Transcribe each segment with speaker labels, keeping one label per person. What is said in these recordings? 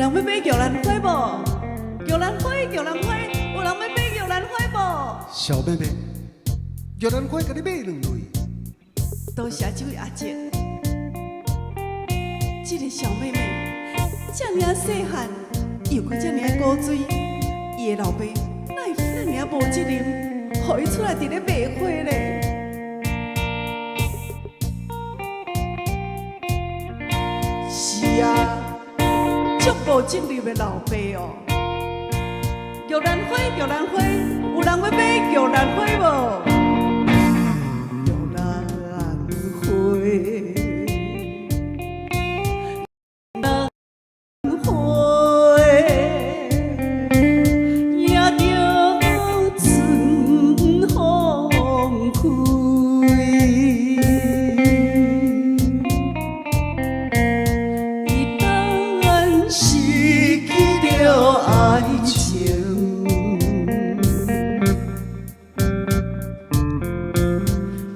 Speaker 1: 人欲買玉蘭花無？玉蘭花，玉蘭花，有人欲買玉蘭花無？
Speaker 2: 小妹妹，玉蘭花共你買兩蕊。
Speaker 1: 多謝這位阿叔。這个小妹妹遮爾仔細漢，又閣遮爾仔古錐，伊的老爸哪會遮爾仔無責任，予伊出來佇咧賣花咧？是啊，足無責任的老爸哦！玉蘭花，玉蘭花，有人欲買玉蘭花無？玉蘭花，蘭花，迎著春風開。伊等失去著愛情，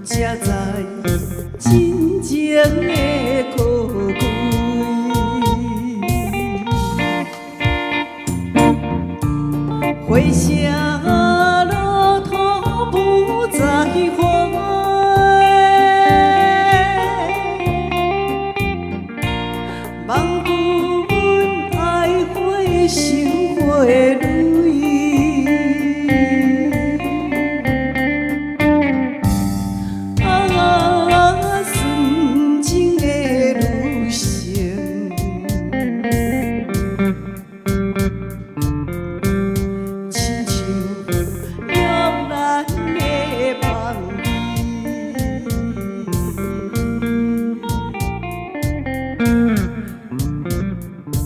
Speaker 1: 才知真情的可貴。花謝落土不再回，望阮愛花收花蕊。啊，純情的女性，親像玉蘭的芳味。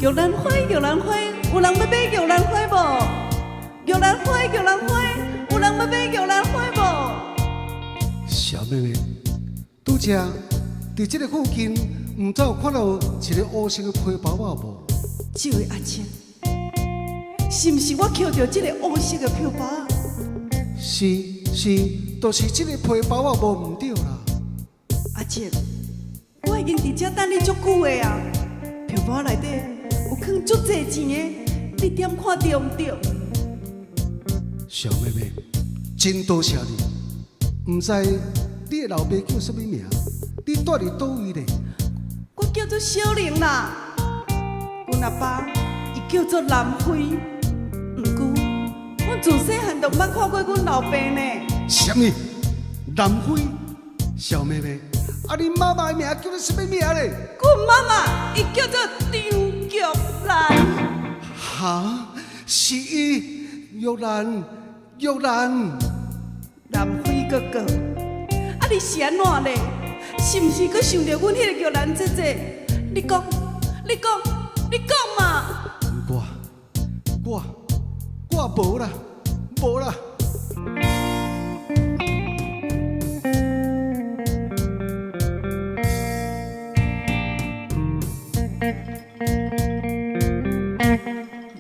Speaker 1: 玉蘭花，玉蘭花，有人欲買玉蘭花無？玉蘭花，玉蘭花，有人欲買玉蘭花無？
Speaker 2: 小妹妹，拄才佇這个附近，毋知有看著一个烏色的皮包仔無？
Speaker 1: 這位阿叔，是毋是我抾著這个烏色的皮包仔？
Speaker 2: 是是，就是這个皮包仔無毋對啦。
Speaker 1: 阿叔，我已經佇遮等你足久的啊！皮包仔內底有囥足濟錢的，你點看著毋對？
Speaker 2: 小妹妹，真多謝你，毋知你的老爸叫啥物名？你蹛佇佗位咧？
Speaker 1: 我叫做小玲啦，阮阿爸伊叫做南輝，毋過阮自細漢就毋捌看過阮老爸呢。
Speaker 2: 啥物？南輝？小妹妹，啊，恁媽媽的名叫做啥物名咧？
Speaker 1: 阮媽媽伊叫做張玉蘭。
Speaker 2: 哈？是伊，玉蘭，玉蘭。
Speaker 1: 南輝哥哥，啊你是按怎咧？是毋是閣想著阮彼個玉蘭姐姐？你講，你講，你講嘛！
Speaker 2: 我，我，我無啦，無啦。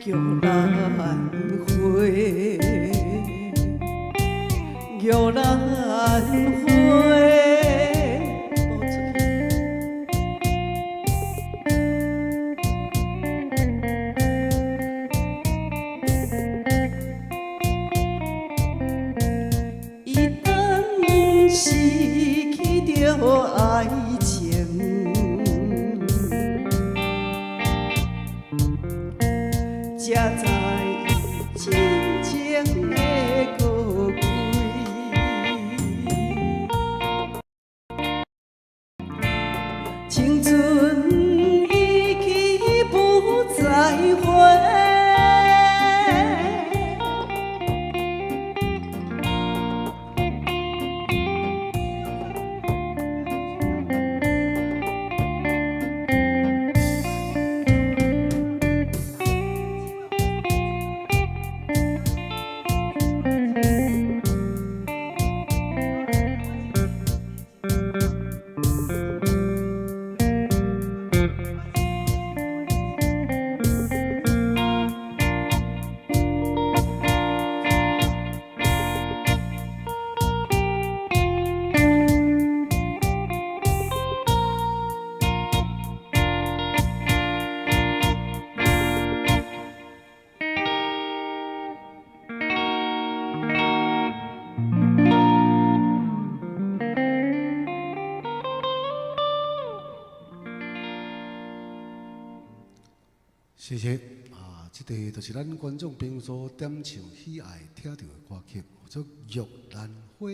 Speaker 1: 玉蘭花，玉蘭花，無出去。伊當失去著愛情，才知真情的可貴。青春一去不再回。
Speaker 2: 謝謝啊！這個就是咱觀眾朋友所點唱喜愛聽著的歌曲，叫做《玉蘭花》。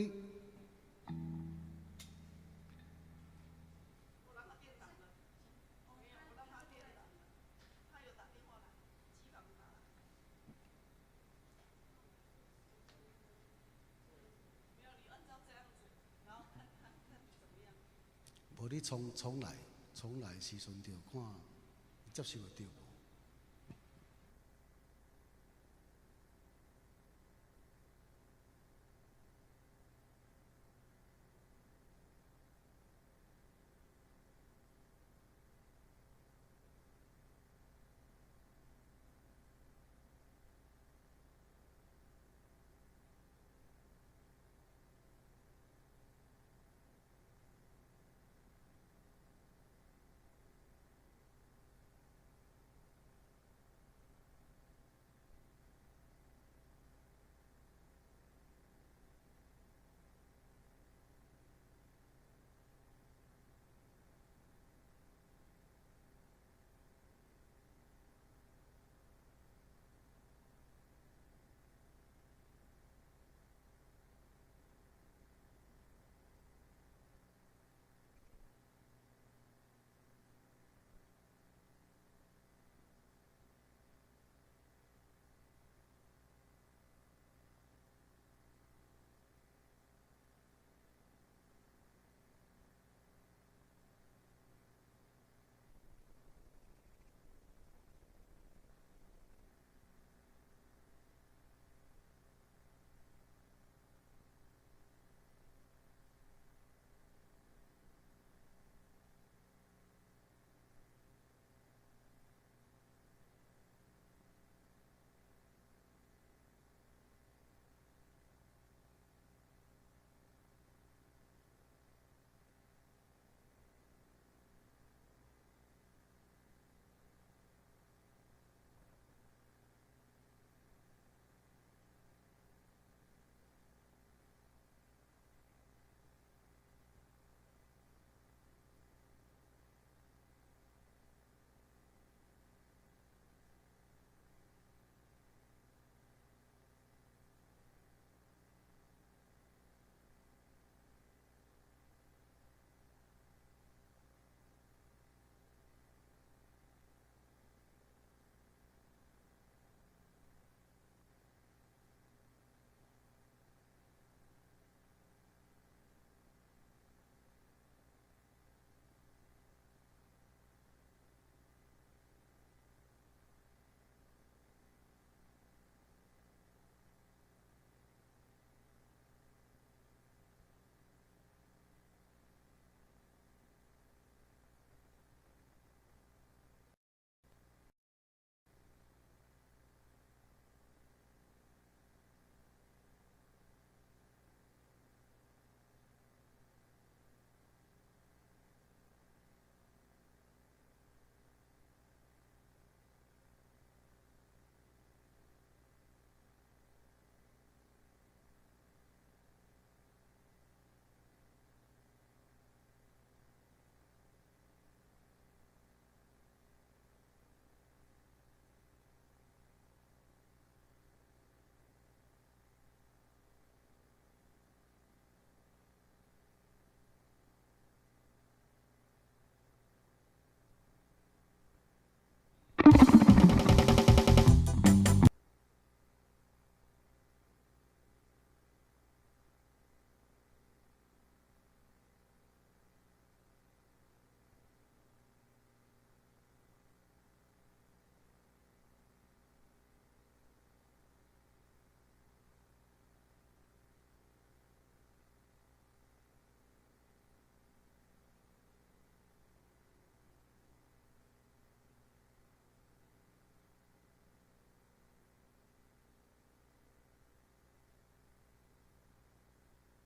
Speaker 2: 無你創來創來時陣就看接受會著無？